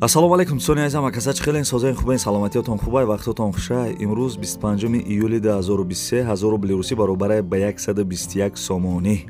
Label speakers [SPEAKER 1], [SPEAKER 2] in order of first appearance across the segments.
[SPEAKER 1] Ассалому алайкум дӯстони азизам, акаса чӣ хелен, созаин хубен, саломатиятон хубай, вақтотон хушай. Имрӯз 25 июли 2023, 1000 рубли русӣ баробарай ба 121 сомонӣ.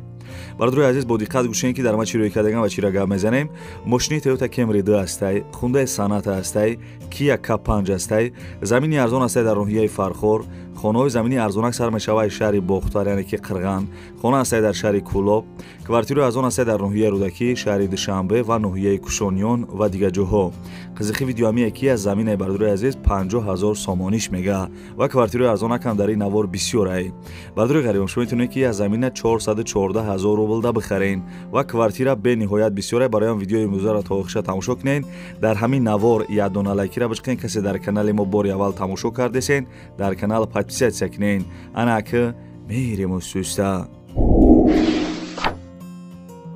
[SPEAKER 1] Бародарои азиз, бо диққат гӯшед, ки дар ма чӣ рӯй кардаган ва чиро гап мезанем. Мошини Toyota Camry 2 ҳастай, Hyundai Sonata ҳастай, Kia K5 ҳастай, замини арзон ҳастай дар ноҳияи Фархор, хонаҳои замини арзонак сар мешавад шаҳри Бохтар, яъне ки Қирған, хона ҳастай дар шаҳри Кӯлоб, квартираи арзон ҳастай дар ноҳияи Рӯдакӣ, шаҳри Душанбе ва ноҳияи Кушониён ва дигар ҷоҳо. Қизиқи видеоамие ки аз заминаи бародарои азиз 50 000 сомониш мега ва квартираи арзонакам дар ин навор бисёр ай. Бародарои ғарибам, шумо метавонед ки аз замина 414 000 рубл да бихарен ва квартира бениҳоят бисёр ай. Барои ҳам видеои имрӯзаро то охиша тамошо кунед. Дар ҳамин навор як дона лайкира бишқен, касе дар канали мо бори аввал тамошо кардесен, дар канал подписаться кунед. Ана ки мерем суста.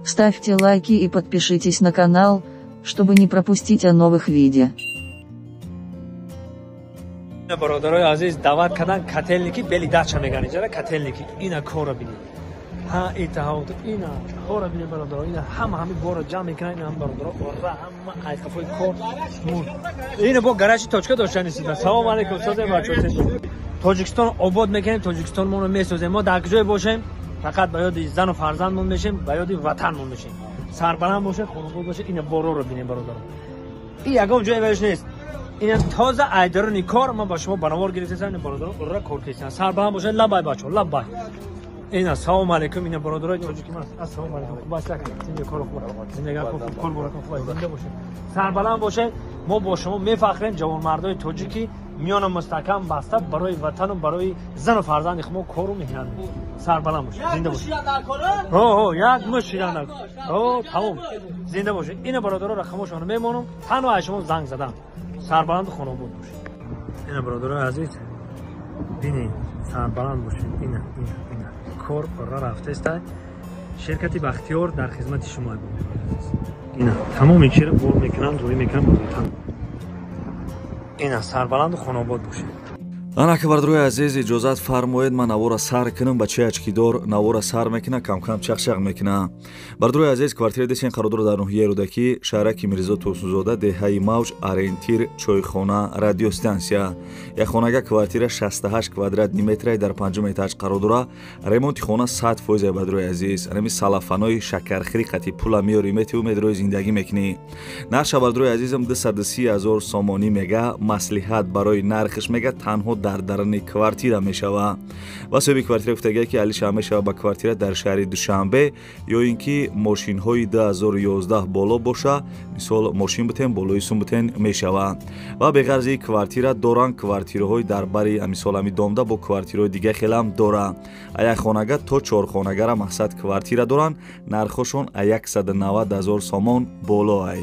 [SPEAKER 2] Ставьте лайки и подпишитесь на канал, чтобы не пропустить о новых видео.
[SPEAKER 3] Бародарои азиз, даъват кардан котельники бели дача меган иҷара котельники. Ина корро бинед. Ҳа итаҳо ина корро бинед бародаро, ина ҳама ҳами борро ҷамъ мекунанд, ина ҳам бародаро ора ҳама айқафои кор мур. Ина бо гаражи точка доштани сида. Салом алейкум, созем бачаҳо. Тоҷикистон обод мекунем, Тоҷикистон моро месозем. Мо дар куҷое бошем, фақат ба ёди зану фарзандмон мешем, ба ёди ватанмон мешем. Сарбаланд бошед, хонобод бошед. Ина борро бинем бародаро. Ин ягон ҷое вариш нест. Ина тоза айдарони кор, ман ба шумо ба навор гирифтасам, ина бародаро ура кор карданд. Сарбаланд бошед, лабай бачаҳо, лабай. Ина салом алейкум, ина бародарои тоҷики ман. Ассалому алейкум. Хуб аст, зинда кор хуб. Зиндагӣ хуб, кор баракат хуб, зинда бошед. Сарбаланд бошед. Мо бо шумо мефахрем, ҷавонмардои тоҷики миёна мустаҳкам баста барои ватану барои зану фарзанди худ мо кору меҳнат мекунем. Сарбаланд бошед, зинда бошед. Ҳо, як муш шидан дар. Ҳо, тамом. Зинда бошед. Ина бародаро рақамошонро мемонам, танҳо аз шумо занг задам. Сарбаланду хонобод бошед. Ина бародарои азиз, бинед, сарбаланд бошед. Ина, ина, ина. Кор пурра рафтааст. Ширкати Бахтиёр дар хизмати шумо. Ина тамоми чиро бор мекунанд, рӯй мекунанд ба ватан. Ина сарбаланду хонобод бошед.
[SPEAKER 1] Ана ки бародарои азиз, иҷозат фармоед ман навора сар кунам. Бачаи ачкидор навора сар мекуна, камкам чақчақ мекуна. Бародарои азиз, квартираи десен қарор дорад дар ноҳияи Рӯдакӣ, шаҳраки Мирзо Турсунзода, деҳаи Мавҷ, ориентир чойхона, радиостансия. Як хонага квартира 68 квадратни метрай дар панҷум этаж қарор дорад. Ремонти хона 100%. Бародарои азиз, анами салафанои шакархири қати пула меёри, метиву медрои зиндагӣ мекунӣ. Нарша бародарои азизам 230 000 сомонӣ мега. Маслиҳат барои нархш мега танҳо дар даруни квартира мешава. Ва соҳиби квартира гуфтагия ки алиша мешава ба квартира дар шаҳри Душанбе ё ин ки мошинҳои 2011 боло боша, мисол мошин бутен, болои сум бутен мешава. Ва беғарзи квартира доранд квартираҳои дар бари мисол ами домда бо квартираҳои дига хелам дора. А як хонага то чор хонагара мақсад квартира доранд, нархошон а 190 000 сомон боло ай.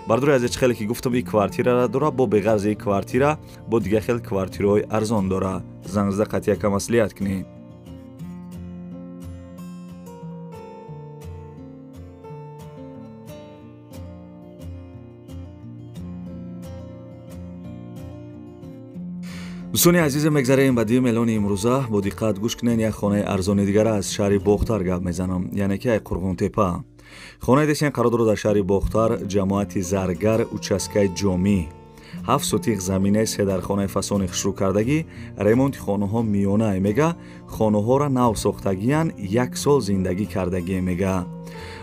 [SPEAKER 1] Бародарои азиз, чӣ хеле ки гуфтам, ин квартирара дора, бо беғарзи ин квартира бо дигар хел квартираҳои арзон дора. Занг зада қатъи яка маслиҳат кунед. Дӯстони азизе, мегзарем ба дуюм эълони имрӯза. Бо диққат гӯш кунед, як хонаи арзони дигара аз шаҳри Бохтар гап мезанам, яъне ки ай Қурғонтепа. Хонаи десен қарор дорад дар шаҳри Бохтар, ҷамоати Заргар, участкаи Ҷомӣ. 7 сотих заминаи се дар хонаи фасони хушрӯкардагӣ, ремонти хонаҳо миёнае мега, хонаҳоро нав сохтагиян, як сол зиндагӣ кардагие мега.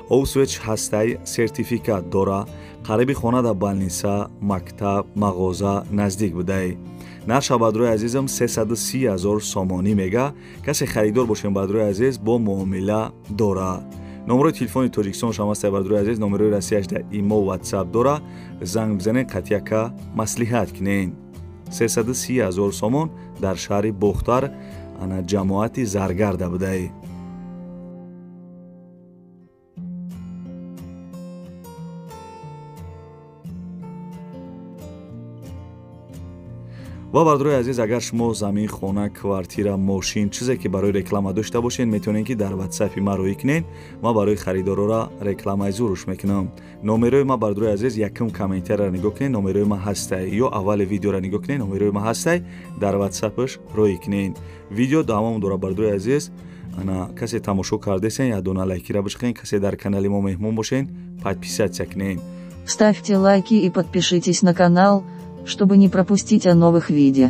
[SPEAKER 1] Обсвеч ҳастай, сертификат дора, қариби хона дар балниса, мактаб, мағоза наздик будай. Нарша бародарои азизам 330 000 сомонӣ мега. Касе харидор бошем бародарои азиз, бо муомила дора. Номерои телефони Тоҷикистон шам ҳастай бародарои азиз, номерои Россияш дар имо WhatsApp дора. Занг бизанед, қатъияка маслиҳат кунед. 330 000 сомон дар шаҳри Бохтар, ана ҷамоати Заргарда будай. Ва бародарои азиз, агар шумо замин, хона, квартира, мошин, чизе ки барои реклама дошта бошед, метавонед ки дар WhatsApp-и ман рӯй кунед. Ман барои харидорора рекламаи зуруш мекунам. Номерои ман бародарои азиз, якум комментарияро нигоҳ кунед, номерои ман ҳастай, ё аввали видеоро нигоҳ кунед, номерои ман ҳастай, дар WhatsApp-ш рӯй кунед. Видео давом дорад бародарои азиз. Ана касе тамошо кардесен, як дона лайкира бишқен, касе дар канали мо меҳмон бошен, подписаться кунед.
[SPEAKER 2] Ставьте лайки и подпишитесь на канал, чтобы не пропустить о новых видео.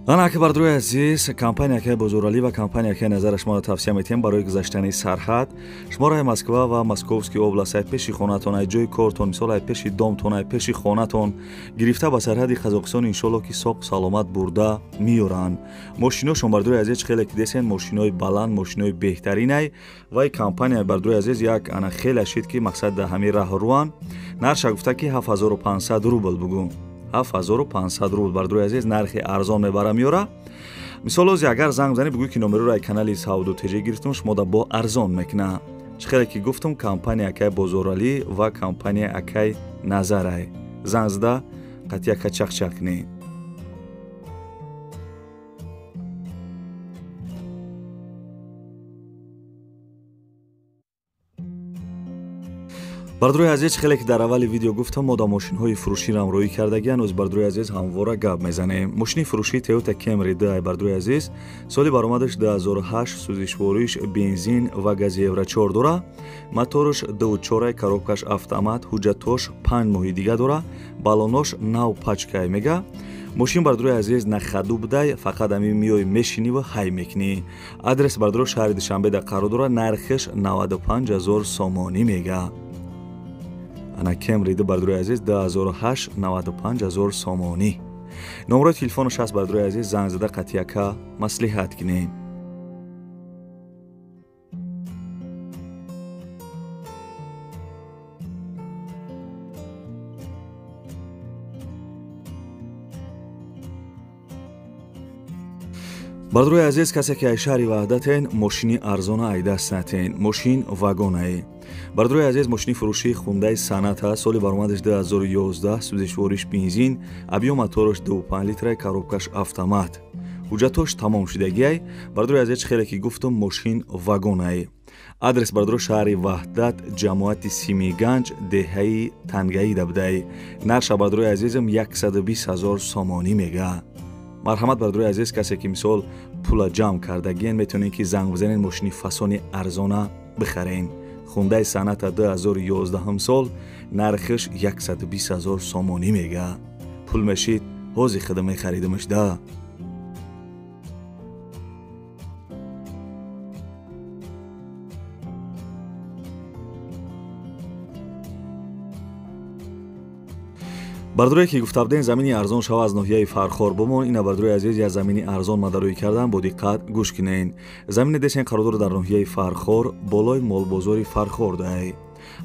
[SPEAKER 1] Ана ака бардорои азиз, компания акаи Бозоралӣ ва компания акаи Назара шуморо тавсия метиҳем барои гузаштани сарҳад. Шуморо ай Москва ва Московский област, ай пеши хонатон, ай ҷои кортон, мисол ай пеши домтон, ай пеши хонатон гирифта ба сарҳади Қазоқистон иншолло ки соқ саломат бурда меёранд. Мошиношон бардорои азиз хеле ки десен, мошинои баланд, мошинои беҳтаринай ва компания бардорои азиз як ана хеле шид ки мақсад дар ҳамин раҳ руан. Нарша гуфта ки 7500 рубл бугу. 7500 рубл бардорои азиз нархи арзон мебара меёра. Мисол ози агар занг бизанӣ бигӯй ки номероро ай канали Савдо ТЖ гирифтум, шумо да бо арзон мекуна. Чӣ хеле ки гуфтум, компания акай Бозоралӣ ва компания акай Назарай. Занг зада қатъи ака чақчақ кунед. Бардорои азиз, хеле ки дар аввали видео гуфтам, мо да мошинҳои фурӯширо ҳамроҳӣ кардагӣ, ҳанӯз бардорои азиз ҳамвора гап мезанем. Мошини фурӯшии Toyota Camry 2 бардорои азиз, соли баромадаш 2008, сӯзишвориш бензин ва гази Евро 4 дора, мотораш 2.4, коробкаш автомат, ҳуҷҷатош 5 моҳи дига дора, балонош нав пачкай мега. Мошин бардорои азиз на хаду будай, фақат ами миёй мешинӣ ва ҳай мекунӣ. Адрес бардоро шаҳри Душанбе дар қарор дора, нархаш 95 000 сомонӣ мега. Ана Camry 2 бардорои азиз 2008, 95 000 сомонӣ. Номерои телефонаш ҳаст бардорои азиз, занг зада қатъияка маслиҳат кунед. Бардорои азиз, касе ки ай шаҳри Ваҳдатен, мошини арзона ай даст натен, мошин вагонае. Бардорои азиз, мошини фурӯшии Хундаи Саната, соли баромадаш 2011, сӯзишвориш бензин, объём мотораш 2.5 литра, коробкаш автомат. Ҳуҷҷатош тамом шудагиай. Бардорои азиз, хеле ки гуфтум, мошин вагонае. Адрес бардоро шаҳри Ваҳдат, ҷамоати Симиганҷ, деҳаи Тангаида будай. Нарша бардорои азизам 120 000 сомонӣ мега. Марҳамат бардорои азиз, касе ки мисол пула ҷамъ кардагиен, метавонед ки занг бизанед, мошини фасони арзона бихарен. Хундаи Саната 2011 сол, нархиш 120 000 сомонӣ мега. Пул мешид, ҳози худа мехаридимаш да. Бардорое ки гуфта будем замини арзон шава аз ноҳияи Фархор бумон, ина бардорои азиз я замини арзон мадарӯӣ кардан, бо диққат гӯш кунед. Замини десен қарор дорад дар ноҳияи Фархор, болои молбозори Фархор дай.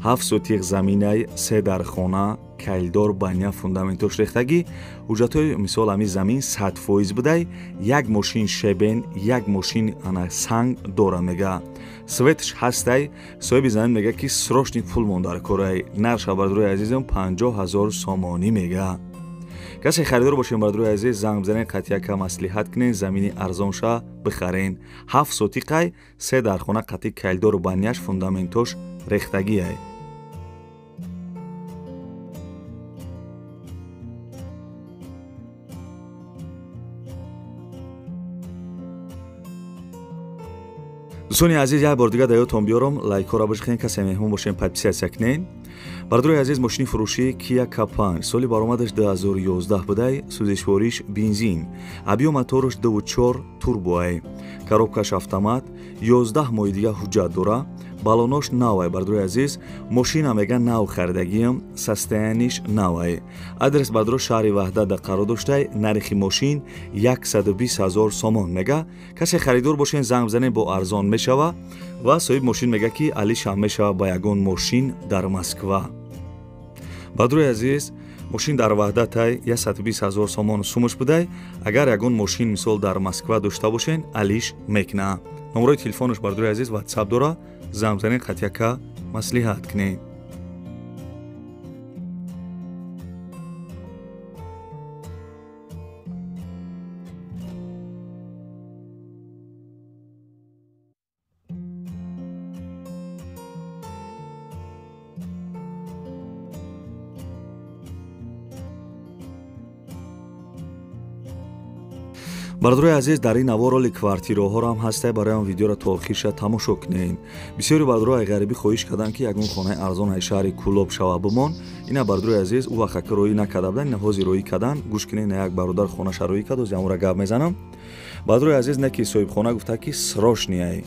[SPEAKER 1] 7 сотиқ заминай, 3 дархона, кайлдор, баня, фундаментош рехтагӣ. Ҳуҷҷатҳои мисол ҳами замин 100% будай, як мошин щебень, як мошин ана санг дора мега. Светш ҳастай, соҳиби замин мега ки срочный пул мон дар корай. Нарша бардорои азизам 50 000 сомонӣ мега. Касе харидор бошем бардорои азиз, занг бизанед, қатъияка маслиҳат кунед, замини арзонша бихарен. 7 сотиқай, 3 дархона, қатъи кайлдору баняш, фундаментош рехтагиай. Дӯстони азиз, як бор дига дар ёдтон биёрам, лайкҳоро бишхен, касе меҳмон бошем, подписаться кунед. Бардорои азиз, мошини фурӯшии Kia K5, соли баромадаш 2011 будай, сӯзишвориш бензин, объём мотораш 2.4 турбоай, коробкаш автомат, 11 моҳи дига ҳуҷҷат дора, балонош навай. Бардорои азиз, мошина мега нав харидагиам, состояниш навай. Адрес бардоро шаҳри Ваҳдат дар қарор доштай, нархи мошин 120 000 сомон мега. Касе харидор бошен, занг бизанед, бо арзон мешава ва соҳиби мошин мега ки алишам мешава ба ягон мошин дар Москва. Бардорои азиз, мошин дар Ваҳдатай 120 000 сомон сумуш будай. Агар ягон мошин мисол дар Москва дошта бошен, алиш мекуна. Номерои телефонаш бардорои азиз WhatsApp дора, занг бизанед, қатъияка маслиҳат кунед. Бародарои азиз, дар ин навор роли квартираҳоро ҳам ҳастай, барои ҳам видеоро то охирша тамошо кунед. Бисёри бародарои ғарибӣ хоҳиш карданд, ки ягон хонаи арзон ай шаҳри Кӯлоб шава бимон. Ина бародарои азиз, ӯ вақт ки роӣ накарда буданд, ина ҳозир роӣ карданд. Гӯш кунед, ина як бародар хонаша роӣ кард, ози ҳамонро гап мезанам. Бародарои азиз, не ки соҳибхона гуфта, ки срочный.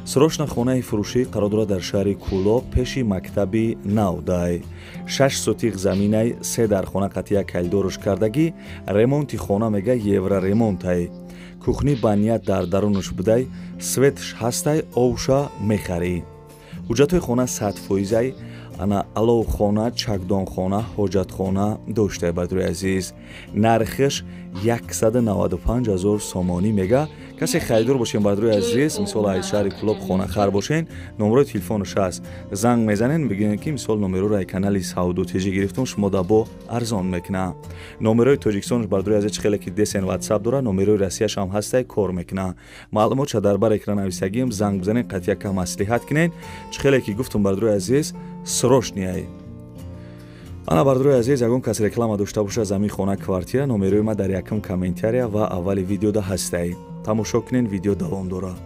[SPEAKER 1] Срочно хонаи фурӯшӣ қарор дорад дар шаҳри Кӯлоб, пеши мактаби Навдай. 6 сотиқ заминай, 3 дархона қатъия калидоруш кардагӣ, ремонти хона мега евроремонтай. Кухни баният дар дарунаш будай, светш ҳастай, овша мехарӣ. Ҳуҷҷатҳои хона 100%-ай, ана аловхона, чакдонхона, ҳоҷатхона доштай. Бародарои азиз, нархиш 195 000 сомонӣ мега. Касе харидор бошен, бародарои азиз, мисол аз шаҳри Кӯлоб хонахар бошен, номерои телефонаш ҳаст, занг мезанен, бигӯен, ки мисол номероро ай канали Савдо ТЖ гирифтум, шумо да бо арзон мекуна. Номерои Тоҷикистонаш, бародарои азиз, чӣ хеле ки десен ватсап дора, номерои Россияш ҳам ҳастай, кор мекуна. Маълумотша дар бар экран нависагим, занг бизанен, қатъия кам маслиҳат кунен. Чӣ хеле ки гуфтум, бародарои азиз, срочный. Ана бародарои азиз, ягон кас реклама дошта бошад замин, хона, квартира, номерои ма дар якум комментария ва аввали видеода ҳастай. Тамошо кунен, видео давом дорад.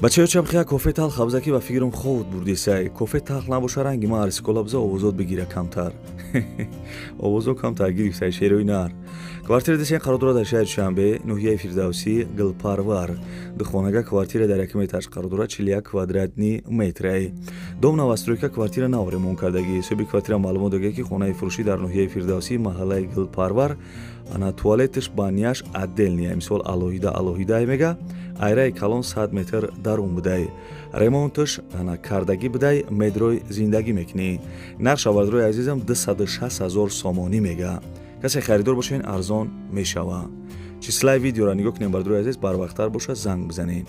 [SPEAKER 1] Бачаё, чамхия кофе талх абзаки ба фикрам ховуд бурдисай. Кофе талх набоша, ранги ма арсикола бза овозот бигира камтар. Овозо камтар гирифтай, шерои нар. Квартира десен қарор дорад дар шаҳри Душанбе, ноҳияи Фирдавсӣ, Гулпарвар. Духонага квартира дар якум этаж қарор дорад, 41 квадратный метрай. Дом новостройка, квартира нав ремонт кардагӣ. Соҳиби квартира маълумот додагӣ, ки хонаи фурӯшӣ дар ноҳияи Фирдавсӣ, маҳаллаи Гулпарвар, ана туалеташ, баняш отдельный, мисол алоҳида алоҳида мега. Айраи калон 100 метр дарун будай. Ремонташ ана кардагӣ будай, медрой зиндагӣ мекунӣ. Нархша, бародарои азизам, 260 000 сомонӣ мега. Касе харидор бошен, арзон мешава. Числаи видеоро нигоҳ кунем, бародарои азиз, барвақттар боша занг бизанед.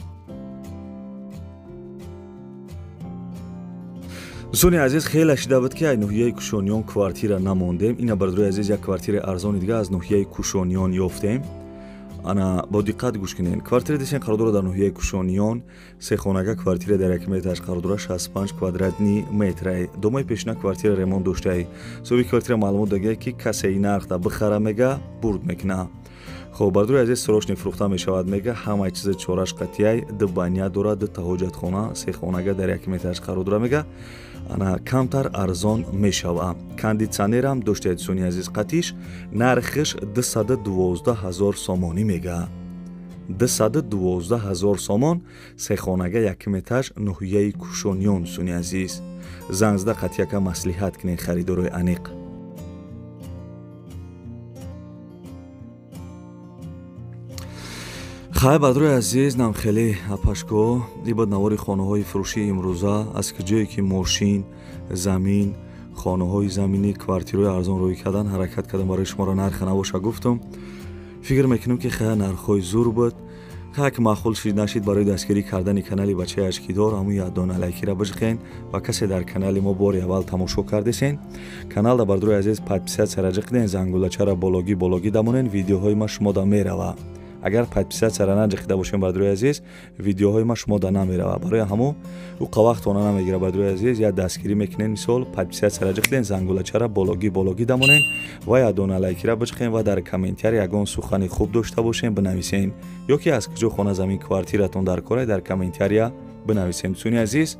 [SPEAKER 1] Дӯстони азиз, хеле шида буд, ки ай ноҳияи Кушониён квартира намондем. Ина, бародарои азиз, як квартираи арзони дига аз ноҳияи Кушониён ёфтем. Ана бо диққат гӯш кунед. Квартира десен қарор дорад дар ноҳияи Кушониён, сехонага квартира дар якум этаж қарор дорад, 65 квадратный метрай. Домои пешина квартира ремонт доштай. Соҳиби квартира маълумот додагӣ, ки касе ин нархда бихара, мега, бурд мекуна. Хоб, бародарои азиз, срочный фурӯхта мешавад, мега, ҳамаи чиза чораш қатъияй, ду баня дорад, ду та ҳоҷатхона, сехонага дар якум этаж қарор дорад, мега. Ана камтар арзон мешава. Кондитсионерам доштаед, дӯстони азиз, қатиш. Нархиш 212 000 сомонӣ мега. 212 000 сомон, сехонага, якум этаж, ноҳияи Кушониён, дӯстони азиз. Занг зада қатъияка маслиҳат кунед, харидорои аниқ. Хай, бародарои азиз, нам хеле апашко ибад навори хонаҳои фурӯшии имрӯза, аз ҷое ки мошин, замин, хонаҳои заминӣ, квартираҳои арзон рӯй кардан, ҳаракат кардам барои шуморо нарха набоша гуфтам. Фикр мекунам, ки хая нархҳои зур буд. Хая ки маъқул шид нашид, барои дастгирӣ кардани канали бачаи ашкидор ҳамун якдона лайкира бижиқен ва касе дар канали мо бори аввал тамошо кардесен, каналда, бародарои азиз, подписаться ҷиқиден, зангулачара бологӣ бологӣ дамонен, видеоҳои ма шумода мерава. Агар подписаться наҷиқида бошем, бародарои азиз, видеоҳои ма шумода намерава. Барои ҳамо ӯ қавақтона намегира, бародарои азиз, як дастгирӣ мекунен, мисол подписаться ҷиқиден, зангулачара бологӣ бологӣ дамонен ва якдона лайкира биҷиқен ва дар комментарий ягон сухани хуб дошта бошем бинависен, ё ки аз куҷо хона, замин, квартиратон дар кора, дар комментария бинависем. Дӯстони азиз,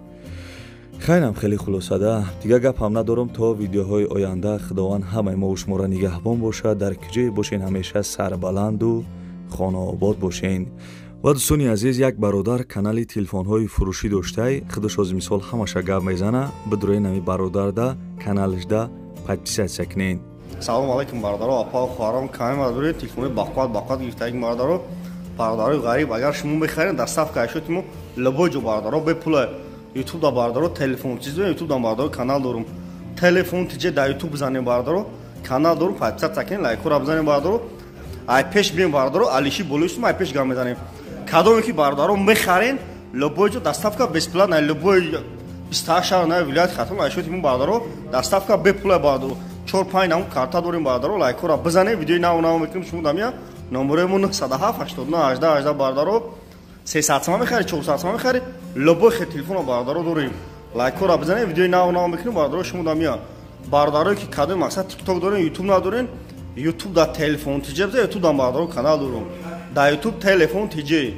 [SPEAKER 1] хайнам хеле хулосада, дигар гап ҳам надорам. То видеоҳои оянда Худованд ҳамаи мову шуморо нигаҳбон бошад. Дар куҷое бошен, ҳамеша сарбаланду хонаобод бошен. Ва дӯстони азиз, як бародар канали телефонҳои фурӯшӣ доштай, худаш ҳозир мисол ҳамаша гап мезана. Бидурои нами бародарда каналашда подписаться кунед.
[SPEAKER 4] Салом алайкум, бародаро, апа, хоҳарон, каме бародари телефони бақувват бақувват гирифтаги бародаро, бародарои ғариб, агар шумо мехаред, доставка ашёти мо Любой ҷо бародаро бепула. Ютуб да бародаро телефон чиз ютуб да бародаро канал дорум. Телефон тиҷе да ютуб бизанем бародаро. Канал дорум, подписаться кунед, лайкора бизанем бародаро. Ай пеш бием бародаро, алиши болои сум ай пеш гам мезанем. Кадоме ки бародаро мехарен, любой ҷо доставка бесплатна, любой 28 шаҳр на вилоят Хатлон айшоти мо бародаро, доставка бепула бародаро. 4-5 нам карта дорем бародаро, лайкора бизанем, видеои нав нав мекунем шумо дамия. Номерои мо 907 89 18 18 бародаро. 300 сомон мехари, 400 сомон мехари, любой хе телефона бародаро дорем. Лайкора бизанем, видеои нав нав мекунем бародаро шумо дамия. Бародарое ки кадоми мақсад тикток дорем, ютуб надорем, ютуб да телефон тиҷе бизан, ютуб да бародаро канал дорем. Да ютуб телефон тиҷе.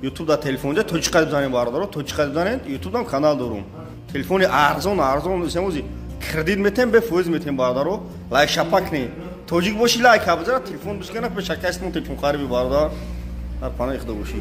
[SPEAKER 4] Ютуб да телефон тиҷе точка бизанем бародаро, точка бизанем, ютуб дам канал дорем. Телефони арзон арзон семози кредит метем, бе фоиз метем бародаро. Лайк шапак не. Тоҷик боши лайк бизан, телефон бискана пешакастмон телефон хариби бародар. Дар паноҳи Худо бошӣ.